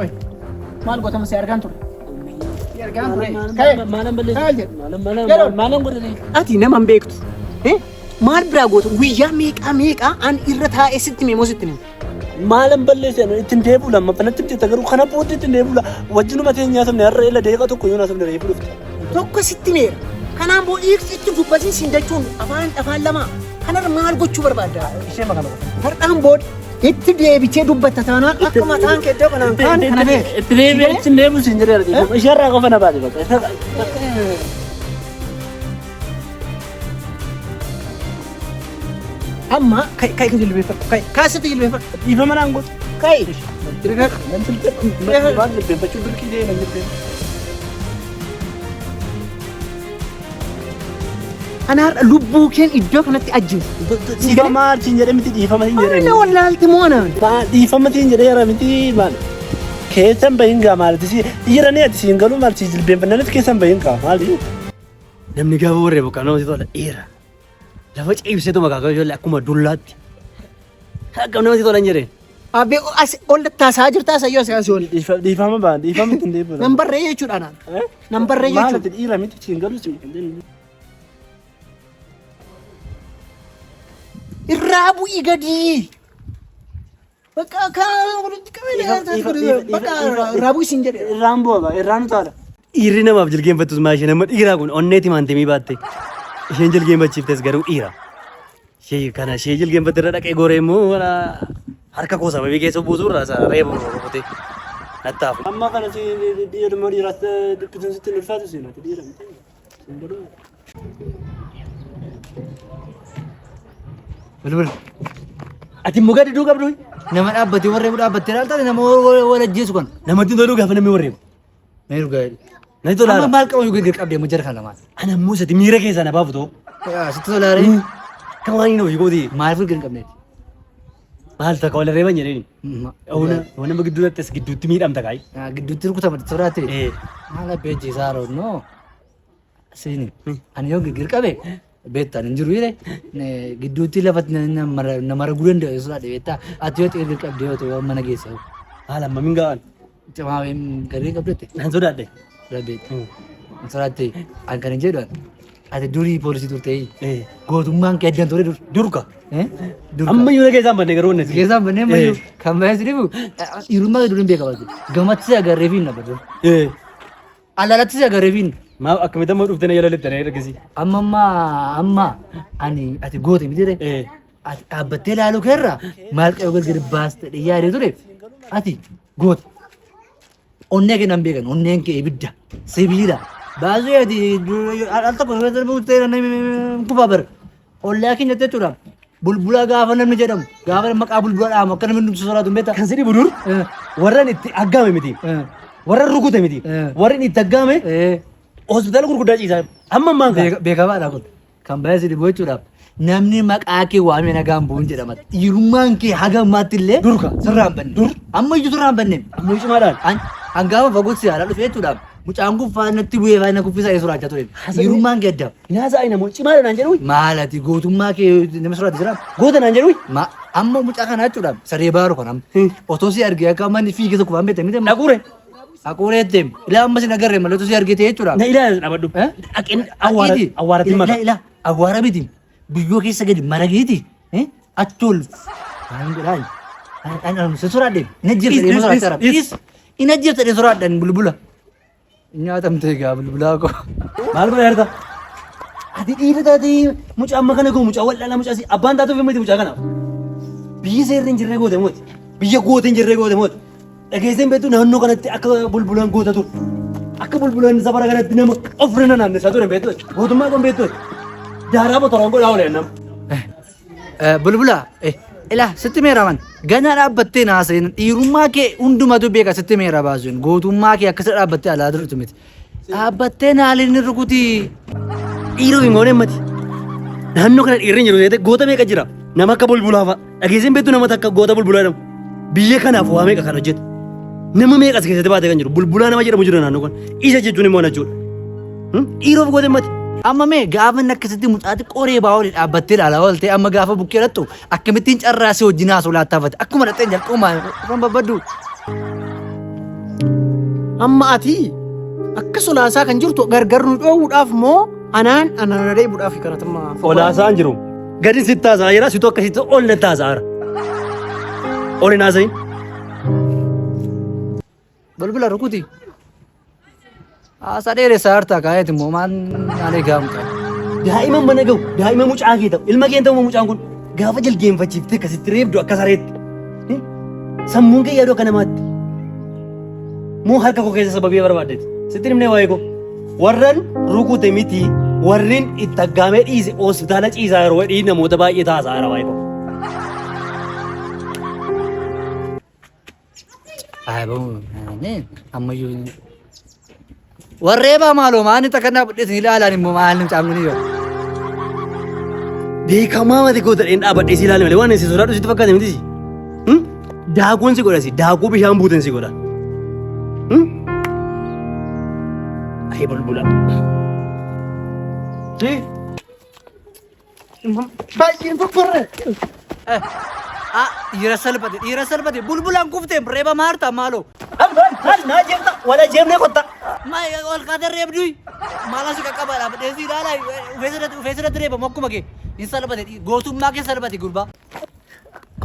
Qoy. Maal gootama si argaan ture? Si argaan ture. Ka'e. Maalan balleessa? Maal jedhu? Maalan maalan Yeroo. maalan godhate? Ati nama hin beektu. Eh? Maal biraa goota? Guyyaa meeqaa meeqaa an irra taa'ee sitti hime moo sitti hime? Maalan balleessa? Ittiin deebi'u lammaffaa natti himte garuu kana booddee ittiin deebi'u wajjinuma ta'e nyaata har'a illa deeqa tokko yoo nyaata reefu dhufte. Tokko sitti himeera. Kanaan booda itti dubbatiin siin jechuun afaan afaan lamaa. Kanarra maal gochuu barbaadda? Ishee maqaa qofa. Har'aan booda itti deebitee dubbatta taanaan akka mataan kee iddoo kanaan kaan kana beek. Itti deebi'ee ittiin deebi'u siin jedheera. Isheerraa qofa na baate bakka. Amma kai kai jilbeeffadhu. Kai kaasitti jilbeeffadhu. Dhiifama naan godhu. Kai. Nan jilbeeffadhu. Waan jilbeeffachuu birqii ta'e nan jilbeeffadhu. Ana har'a lubbuu keen iddoo kanatti ajjeesu. Dhiifama maal siin jedhe miti dhiifama siin jedhe. Ana wallaalti moo anaan? Maal dhiifama siin jedheera miti maal. Keessan bahin gaa maalti si dhiira ni ati siin galuu maal si jilbeenfannanitti keessan bahin gaa maali. Namni gaafa warree boqqaa namatti tola dhiira. Lafa ciibseetu maqaa kan ijoollee akkuma dullaatti. Akkam namatti tola hin jedheen. Abbee as ol taasaa jirtaa sayyoo asii asii ol. Dhiifama baan dhiifama ittiin deebi'u. Nan barree jechuudha anaan. Nan barree Maal jechuudha. ati dhiira miti siin galuu siin. Irraa bu'ii gadii. Bakka kan walitti qabee bakka irraa bu'ii siin jedhe. Irraan bu'a baa irraan utaala. Dhiirri namaaf jilgeenfattus maa ishee nama dhiiraa kun onnee timaantimii baatte. Isheen jilgeenfachiiftes garuu dhiira. Ishee kana ishee jilgeenfatte irra dhaqee goree immoo mana harka koo sababii keessa buusuu irraa isa reebu rukutee nattaafu. Amma kana si dhiiruma dhiiraas dhiphisuun sitti hin ulfaatu siin ati dhiira miti. Siin galuu. Bulbul. Ati immoo gadi duu qabdu. Nama dhaabbatee warra dhaabbattee ilaalta nama wal ajjeesu kan. Namatti hin tolu gaafa namni warreebu. Mee dhugaa jedhi. Natti tola. Amma maal qabu yoo gadi qabdee amma jara kana lamaan. Ana immoo isatti miira keessaa na baafu ta'u. Sitti tolaaree Akka waan hin hojii kooti. maaliif gadi hin qabneeti? Maal takka wal reeban jedheen. Oona nama gidduutti as gidduutti miidhamta kaayi. Gidduutti rukutama sodaate. Maal abbee ajjeesaa roonnoo. Siini ani yoo girgir qabe beektaan hin jiru jedhe gidduutti lafatti nama raguu danda'u sodaadhe beektaa ati yoo girgir qabdee yoo ta'u mana geessa. Haala amma min ga'an. Cimaa garee qabdette. Nan sodaadhe. Rabbeetti. Hin sodaatte an kan hin jedhu ati durii poolisii turte gootummaan kee addaan ture dur. Durka. Durka. Amma iyyuu keessaan banne garuu inni. Keessaan bannee ammayyuu kan baay'ee si dhibu dhiirummaa kee duriin beekama. Gamatti si agarree fi hin dhabbatu. Alaalatti si agarree fi hin. Maaf akkamitti amma dhuftee na jala lixxanii ergasii. Amma amma amma ani ati goote miti ree. Ati dhaabbattee ilaaluu keerra maal qabu gargar baaste yaadee ture ati goota. Onnee kee nan beekan onneen kee ibidda sibiila. Baasuu ati al tokko buutee kufa bara. Ollaa keenya jechuudha. Bulbula gaafa namni jedhamu gaafa maqaa bulbula dhaamu akka namni hundumtu sodaatu hin beektaa. Kan si dhibu dur warran itti aggaame miti. Warran rukute miti. Warran itti aggaame hospitaala gurguddaa ciisaa. Amma ammaan kana. Beekamaadha kun. Kan baay'ee si dhibu jechuudha. Namni maqaa kee waamee nagaan bu'uun jedhama. Dhiirummaan kee haga ammaatti illee Durka. sirraa hin banne. Dur. Amma iyyuu sirraa hin banne. Ammoo cimaadhaan. An gaafa fagootti si ilaalaa dhufe jechuudha. Mucaan kun faana natti bu'ee faana kuffisaa ee soraachaa ture. Dhiirummaan kee adda. Nyaasa ayi namoo cimaadha naan jedhu. Maal ati gootummaa kee nama soraate jira. Goota naan jedhu. Ma amma mucaa kana jechuudha saree baaru kana amma. Otoo si argee akka amma inni fiigee tokko waan beekte miti amma. Dhaquure. Haquuree deem. Ilaa amma sin agarree malee otoo si argite jechuudha. Na ilaala dhaabadhu. Eh? Dhaqeen awwaara Dhaqiiti. awwaaratti Ila maka. ila awwaara miti. Biyyoo keessa gadi marageeti. Achi ol. Waan godhaa. An an si soraadhe. Ina jirta Is, deema is, soraachaa is, is. jira. Ina jirta deema soraadhaan bulbula. Nyaatamte egaa bulbulaa koo. Maal godha yarta? Ati dhiira taatee mucaa amma kana ga'u mucaa wal'aanaa mucaa si abbaan taatuuf miti mucaa kanaaf. Biyyi seerri hin jirre goote mooti. Biyya goote hin jirre goote mooti. Dhageesseen beektu naannoo kanatti akka bulbulaan goota ture. Akka bulbulaan safara kanatti nama of rina naannessaa ture beektu. Gootummaa kun beektu. Daaraa botoraan godhaa oolee nama. Bulbula ilaa sitti meera man ganaa dhaabbattee naaseen dhiirummaa kee hundumatu beeka sitti meera baasuun gootummaa kee akkasii dhaabbattee alaa turtu miti. Dhaabbattee naaliin hin rukutii. Dhiiroo hin goone mati. Naannoo kana dhiirri hin jiru jettee goota meeqa jira? Nama akka bulbulaa fa'a. Dhageesseen beektu nama takka goota bulbulaa jedhamu. Biyya kanaaf waa meeqa kan hojjetu. Nama meeqa as keessatti baatee kan jiru. Bulbulaa nama jedhamu jira naannoo kana. Isa jechuun immoo ana jechuudha. Dhiiroof goote mati. Amma mee gaafa inni akkasitti mucaa xiqqoo reebaa olii dhaabbattee ilaalaa oolte amma gaafa bukkee dhaqxu akkamittiin carraa si wajjin haasa'u laattaafate akkuma dhaqxeen jalqabumaa kan babbaddu. Amma ati akka solaasaa kan jirtu gargar nu dhoowwuudhaaf moo anaan anaan reebuudhaaf kanatuma. Olaasaan jiru. Gadi sitti haasa'aa jira situ akkasitti ol natti haasa'aa jira. Ol hin haasa'in. Bilbila rukuti. Haasaa dheeressaa hartaa kaa'eeti immoo maal maal eegaa mucaa. Daa'ima mana ga'u daa'ima mucaa kee ta'u ilma kee ta'u mucaan kun gaafa jilgeenfachiiftee akkasitti reebdu akka sareetti. Sammuun kee yaaduu akka namaatti. Moo harka koo keessa sababii barbaaddeeti. Sitti himnee waa'ee koo. Warran rukute miti warrin itti aggaamee dhiise hospitaala ciisaa yeroo dhii namoota baay'ee taasaa jira waa'ee koo. Ammayyuu warreebaa maaloo maani takka naa budheetin ilaalaan immoo maal mucaan kun yoo. Beekamaa mati koo ta'een dhaabadhee si ilaale malee waan si sodaadhu sitti fakkaate miti si. Daakuun si godha si daakuu bishaan buuteen si godha. Ayee bulbula. Baay'een fofforre. Dhiira salphate dhiira salphate bulbulaan kufteem reeba maarta maaloo. Maal naa jeefta wala jeefnee kotta. Ol kaatee reebdui maal asi qaqqaba dhaabadhee si ilaalaa ufee sirratti reebamu akkuma kee hin salphate gootummaa kee salphate gurbaa.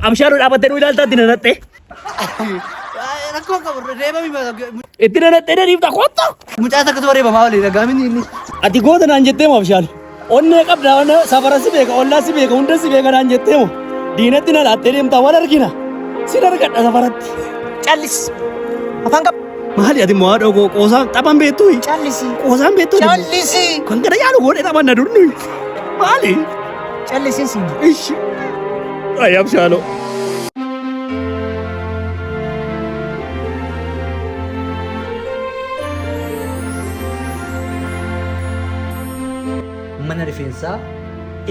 Abshaaluu dhaabattee nu ilaaltaa itti nanaxxee. Rakkoo qabu reebami Itti nanaxxee dariifta kotta. mucaa takkatu reebamaa olii dhagaamin inni. Ati goota naan jettee moo abshaalu? Onnee qabda onnee safara si beeka ollaa si beeka hunda si beeka naan jettee moo? Diinatti na laattee deemtaa wal argina. Sin argadha safaratti. Callis. Afaan qab. Maali ati immoo haadha koo qoosaan taphan beektuu? Callisi. Qoosaan beektuu? Callisi. Kan gara yaalu godhee taphan na durnu. Maali? Callisiin siin jedhe. Ishi. Ay abshaaloo. Mana rifeensaa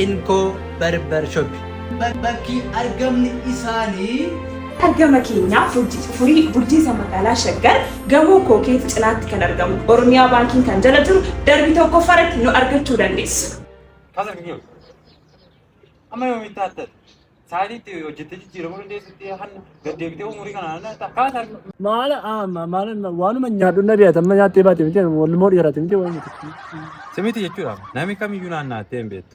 Inkoo Barbar Shop. Bakki argamni isaanii Argama keenyaa furii bulchiinsa magaalaa Shaggar gamoo Kookeet cinaatti kan argamu Oromiyaa baankiin kan jala jiru darbii tokkoffaarratti nu argachuu dandeessu. Kaasa arginu. Amma yoomitti hattatu? Sa'aatiitti hojjettee jijjiiramuu dandeessutti hanna gaddeebitee umurii kana hanna kaasa arginu. Maala maala waanuma nyaadhu na beekta amma nyaattee baate miti walmoo dhiirate miti waan miti. Simiti jechuudha. Namni kamiyyuu naannaattee hin beektu.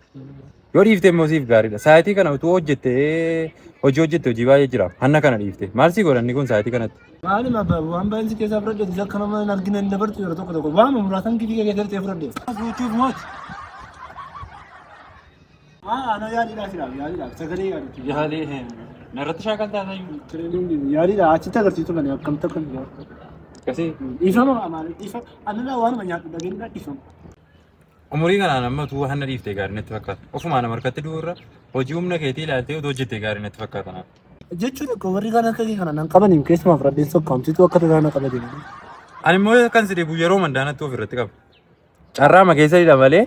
Yoo dhiifte immoo siif gaariidha. Sa'aatii kana utuu hojjettee hojii hojjette hojii baay'ee jira. Hanna kana dhiifte. Maal sii godha inni kun sa'aatii kanatti? Maali ma waan baay'een si keessaa fudhadhe akka nama hin argine hin dabartu yeroo tokko tokko waanuma muraasan kifii kee keessatti fudhadhe. Gochuuf mooti. Ana yaaliidhaaf yaaliidhaaf sagalee yaaliidhaaf. Yaalii narratti shaakaltaa tayyuu. Yaaliidha achitti agarsiisu kan akkamitti akka Akkasii. Dhiifama maali dhiifama anilaa waanuma nyaadhu dhageenyudha dhiifama. Umurii kanaan amma utuu hanna dhiiftee gaarii natti fakkaata. Ofumaa nama harkatti du'urra hojii humna keetii ilaaltee utuu hojjettee gaarii natti fakkaata naaf. Jechuun akka warri kaan akka kee kana nan qabaniin keessumaa fudhadheen sokkaamsituu akka tasaa na qabate. Ani immoo kan si dhibu yeroo mandaanatti of irratti qaba. Carraama keessa hidha malee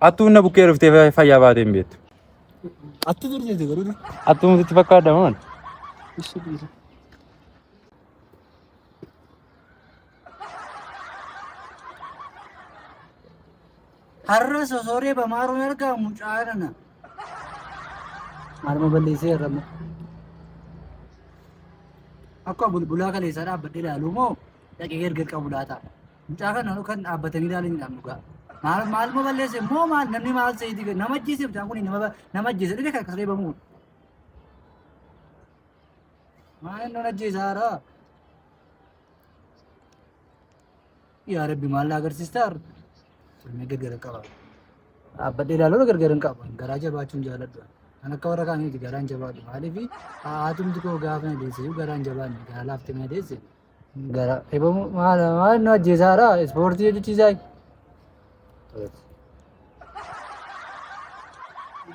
attuu na bukkee dhuftee fayyaa baatee hin beektu. Atti turteeti garuu. Attuu sitti fakkaata moo? Ishi dhiisa. Har'a osoo reebamaa jiruun argaa mucaa kana. Maaluma balleessee irra immoo. Akkuma bulbulaa kaleessaa dhaabbadhee ilaalu moo dhaqee gargar qabu laata? Mucaa kana kan dhaabbatanii ilaalanidha dhugaa. Maal maaluma balleesse moo maal namni maal seeti nama ajjeese mucaan kun nama nama ajjeese dhibee kan akkas reebamu. Maal inni ajjeesa haaraa? Yaa Rabbi maal na agarsiista? Ilmi gargar hin qaba. Dhaabbadhee ilaaluu gargar hin qabu. Garaa jabaachuun jaaladhu. Kan akka warra kaaniiti garaan jabaadhu. Maaliif haatumti koo gaafa na deesse garaan jabaanne garaa laaftee na deesse. Gara ebamu maal maal nu ajjeesaara ispoortii hojjechiisaa.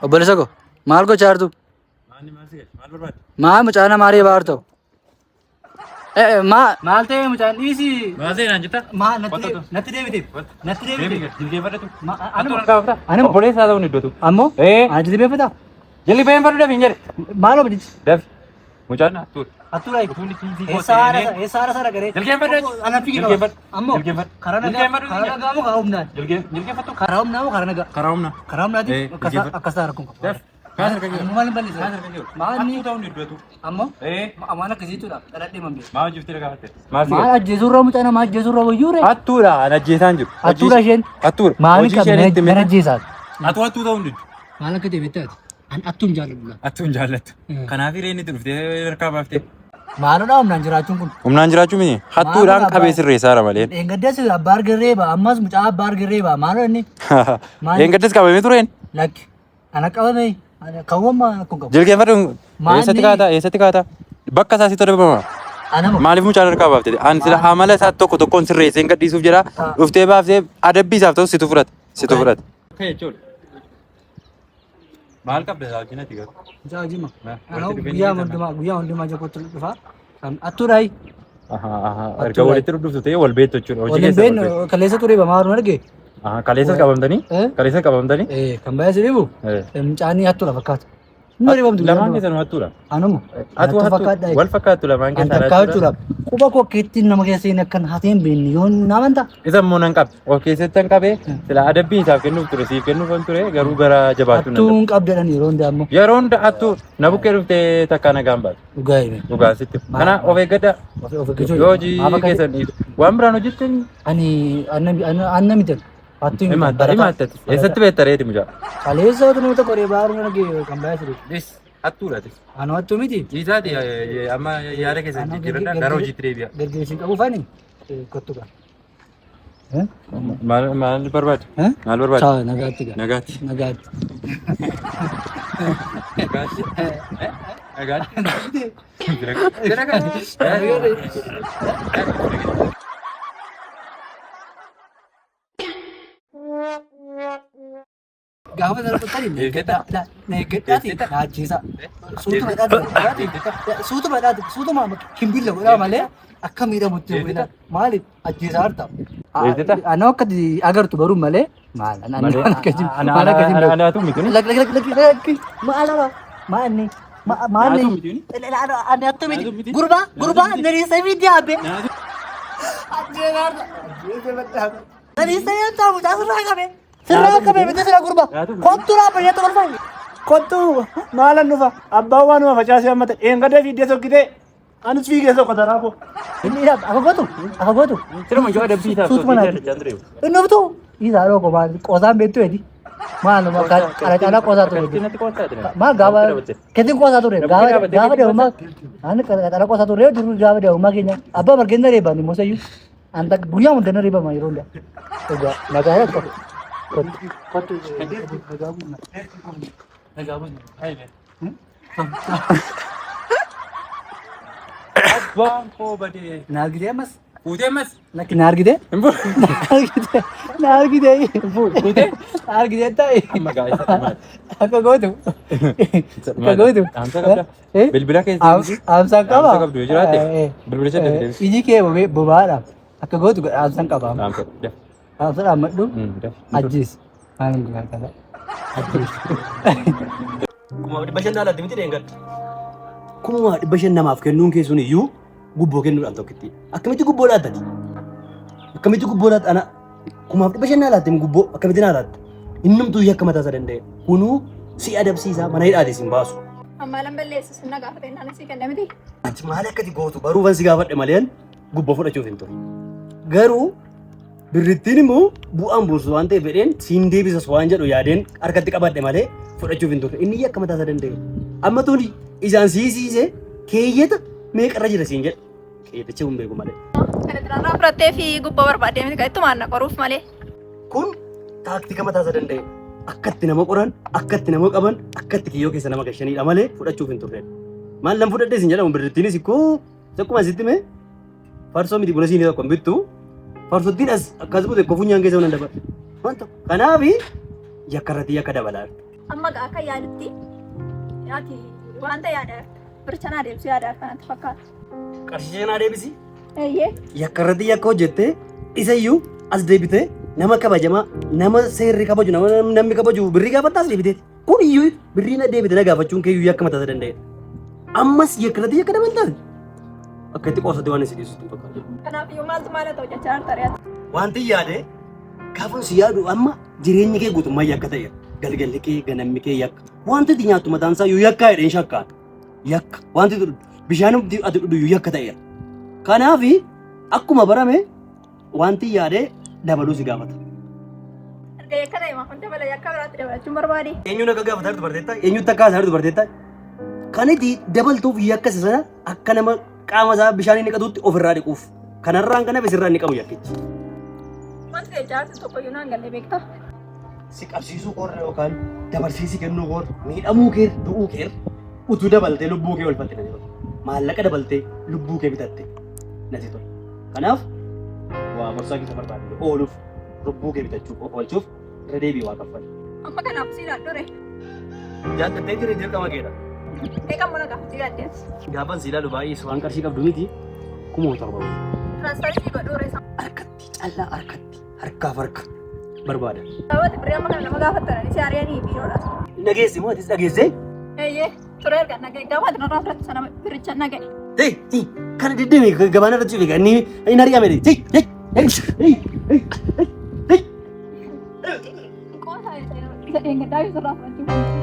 Obboleessa koo maal gochaa jirtu? Maal barbaadde? Maa mucaa namaa reebaa jirtu? Maa maal ta'e mucaan dhiisi. Maal ta'e naan jetta? Maa natti deebite. Natti deebite. Jilbeeffadhatu. Anuma Anuma obboleessa haa ta'uun iddootu. Ammoo Ee. ani jilbeeffata. Jilbeenfadhu dafi hin jedhe. Maal obboleessi? Dafi. Mucaan hattuudha. Hattuudha. Utuun kiisii koo Eessa haara seenee. eessa haara sana garee? Jilbeenfadhu. Ana fiigi qaba. Jilbeenfadhu. Ammoo Jilbeenfadhu. karaa nagaa Jilbeenfadhu. karaa nagaa moo karaa humnaan? Jilbeenfattu. Karaa humnaa moo karaa nagaa? Karaa humnaa. Karaa humnaati Ee, jilbeenfadhu. akkas ta'a rakkoon qabu. Dafi. Kaas harka kee ol. Amma maal balleessa? Kaas harka kee ol. Maal Hattuu ni- ta'uun iddootu. Amma Ee. waan akkasii jechuudha. Dhaladhee man beeku. Maal hojjettee gaafatte? Maal si Maal godhe? ajjeesurra mucaa nama ajjeesurra wayyuu ree? Hattuudha an ajjeesaan jiru. Hattuudha isheen. Hattuudha. Maal Hojii isheen itti qabna miti. ajjeesaati. Atu hattuu ta'uun diddu. Maal akka ta'e beektaati? An hattuun jaalladhu laa. Hattuu hin jaallattu. Kanaaf hireen itti dhuftee harkaa baaftee. Maalodha humnaan jiraachuun kun? Humnaan jiraachuu miti. Hattuudhaan Maalodha qabee abbaa? sirreessaara malee. Dheengaddas abbaa argirree ba'a. Ammas mucaa abbaa argirree ba'a. Maaloo inni? Maal? Dheengaddas qabamee tureen. Lakki. Ana qabame. Kawwamma akkuma qabu. Jilgeenfadhu. Maal Eessatti ni- kaataa? Eessatti kaataa? Bakka isaa sitti darbama. Anama. Maaliif mucaan harkaa baaftee? Ani sila amala isaa tokko tokkoon sirreessee hin gadhiisuuf jedha. Dhuftee baaftee adabbii isaaf ta'u situ fudhata. Situ fudhata. Maal qabda isaa wajjin ati garuu? Mucaa wajjin ma? Ma, Ana walitti dhufeenyi guyyaa keessan hundumaa guyyaa hundumaa jokootti dhufa. Kan attuudhaayi. Erga walitti dhuftu ta'ee wal beektu jechuudha. Hojii Waliin keessa wal beeknu beektu. kaleessa ture bamaa haruma arge. Kaleessas qabamtanii? Eh? Kaleessas qabamtanii? Kan baay'ee si dhibu Eh. mucaan hattuudha fakkaata. Inni ribamtu guyyaa Lamaan hundumaa. keessan hattuudha. Anuma. Atu Hattuu hattu fakkaadha. wal fakkaattu lamaan An keessan takkaa hattuudha. jechuudha. Quba koo keetti nama keessa hin akkan hatee hin beekne yoo na amantaa. Isa immoo nan qabe. Of keessatti nan qabe. Sila adabbii isaaf kennuuf ture siif kennuuf kan ture garuu gara jabaachuu nan Hattuun qabdadhan yeroo hundaa ammoo. Yeroo hunda hattuu na bukkee dhuftee takkaa nagaan baatu. Dhugaa hime. Dhugaa sitti. Kana of eeggadha. Of eeggachuu. Yoo hojii Maaf akka keessan dhiisu. Waan biraan hojjettanii Ani anna miti. Hattuu hin himatta himatta. Eessatti beekta reeti mucaa? Kaleessa otoo nama tokko reebaa haruma arge kan baay'ee si dhibu. Dis hattuudha. Anu hattuu miti. Dhiisaati amma yaada keessan jijjiirradha gara hojiitti deebi'a. Gargaarsi qabu faani kottu gaa. Maal maal barbaade? Maal barbaade? Chaa nagaatti gaa. Nagaatti. Nagaatti. Nagaatti. Nagaatti. Gaafa sana qottani na eeggadhaati na ajjeesa. Suutuma dhaati suutuma dhaati suutuma kimbilla godhaa malee akka miidhamutti godhaa maali ajjeesaa harta. Eegsita? Ana akka agartu baruu malee maal ana akkasii maal akkasii Anaatu miti. Lak lak lak lak maal maal maal ani attu miti gurbaa gurbaa nariisa miti abe. Ajjeesaa harta. Nariisa yoo ta'u mucaa sirraa qabe. Sirraa qabe miti sirraa gurbaa. Kottu laa bayyata kolfaa. Kottu maalan dhufa abbaan waanuma facaasee amma ta'e dheengadda fiiddee sokkitee anis fiigee sokka taraa koo. Inni akka gootu akka gootu. Sirma yoo adabbii isaaf Suutuma naati. Inni dhuftu isaa dhoo qomaa qosaan beektu edi. Maal qara caalaa qosaa ture. Maal gaafa keetiin qosaa ture gaafa gaafa deemumaa ani qara caalaa qosaa ture dur gaafa deemumaa keenya abbaa margeen na reebaan immoo sayyuu. Anta guyyaa hunda na reebama yeroo hundaa. Dhugaa nagaa yaa qabu. Kottu kottu nagaa buusna. Nagaa buusna. Abbaan koo badee. Na argitee ammas? Fuutee ammas? Lakki na argitee? Na argitee? Na argitee? Fuutee? Na argitee taa'e. Amma gaa isa dhumaati. Akka gootu. Akka gootu. Dhaamsa qabda? Eh? Bilbila keessa Dhaamsa qaba. Dhaamsa qabdu yoo jiraate Eh, eh. bilbila ishee dafii deebisi. Iji kee bobaadha. Akka gootu dhaamsa qaba. Dhaamsa daf. Dhaamsa dhaammadhu. Daf. Ajjeesi. Maal hin gaafata. Ajjeesi. 5,500 naa laatti miti dheengadda. 5,500 namaaf kennuun keessuun iyyuu gubboo kennuudhaan tokkitti. Akkamitti gubboo laattati? Akkamitti gubboo laatta? Ana 5,500 naa laatte gubboo akkamitti naa laatta? Innumtuu yakka mataa isaa danda'e. Kunuu si adabsiisaa mana hidhaati sin baasu. Ammaa balleessu sun na gaafate naan sii kenne miti. Ati maal akkati gootu baruufan si gaafadhe maleen gubboo fudhachuuf hin ture. Garuu birrittiin immoo bu'aan buusu waan ta'eef fedheen siin deebisas waan jedhu yaadeen harkatti qabadhe malee fudhachuuf hin turre. Inni yakka mataa isaa danda'e. Amma tuni isaan siisiise keeyyata meeqarra jira siin jedhe. Keeyyaticha hin beeku malee. Kana xiraarraa fudhattee fi gubboo barbaadee miti kan ittumaan na qoruuf malee. Kun taaktika mataa isaa danda'e. Akkatti nama qoran, akkatti nama qaban, akkatti kiyyoo keessa nama gashanidha malee fudhachuuf hin turre. Maal lan fudhadhe siin jedhamu birrittiinis ikkoo tokkuma sitti mee farsoo miti buna siinii tokko hin bittu. Farsottiin as akkas bute koo funyaan keessa nan dabarre. Waan tokko. Kanaaf yakka irratti yakka dabalaa. Amma gaa akka yaadutti ati wanta yaada bircha naa deebisuu yaada kanatti fakkaata. Qarshii shanaa deebisi. Eeyyee. Yakka irratti yakka hojjettee isayyuu as deebitee nama kabajamaa nama seerri kabaju nama namni kabaju birrii gaafattaas deebitee. Kun iyyuu birrii na deebite na gaafachuun kee iyyuu yakka mataa isaa danda'e. Ammas yakka irratti yakka dabaltaati. Akka itti qoosate waan isin dhiisutti hin fakkaatu. Kanaaf iyyuu maaltu maal ta'u jechaa jirta re'ata. Wanti yaade gaafan si yaadu amma jireenyi kee guutummaa yakka ta'eera. Galgalli kee ganamni kee yakka. Wanti ati nyaattu mataan isaa iyyuu yakkaa jedheen shakkaan. Yakka. Wanti ati dhugdu bishaan ati dhugdu iyyuu yakka ta'eera. Kanaaf akkuma barame wanti yaadee dabaluu si gaafata. Erga yakka ta'e maaf dabala yakka biraatti dabalachuun barbaade. Eenyuun akka gaafataa jirtu barteetta? Eenyutti akka haasaa jirtu barteetta? Kan itti dabaltuuf yakka isa sana akka nama qaama isaa bishaan inni qatutti ofirraa dhiquuf. Kanarraan kana sirraa inni qabu yakkichi. Wanti ta'e jaarsi tokko iyyuu naan galle beektaa? Si qabsiisuu qorra yookaan dabarsiisi kennuu qorra miidhamuu kee du'uu kee utuu dabaltee lubbuu kee olfatte natti tola. Maallaqa dabaltee lubbuu kee bitatte natti tola. Kanaaf waa gorsaa keessa barbaadde ooluuf lubbuu kee bitachuuf of oolchuuf irra deebii waa kaffali. Amma kanaaf si ilaallu Jaallattee jiree dirqama keedha. Meeqa mana gaafa ilaallees? Gaafan si ilaalu baay'ee waan qarshii qabdu miti 7,000. Tiraansfarii godhuu reessa. Harkatti callaa harkatti harkaaf harka barbaada. Sababni birrii amma kana nama gaafattan si ari'anii biiroodha. Dhageessi moo atis dhageessee? Eeyyee ture erga naga'e gaafa ati narraa fudhattu sana biricha naga'e. Hey, hey, kana diddeme gabaan irratti cufe inni inni ari'ame. Hey, hey, hey, hey, hey, hey. Qoosaa isa dheengaddaa yoo sirraa fudhachuu.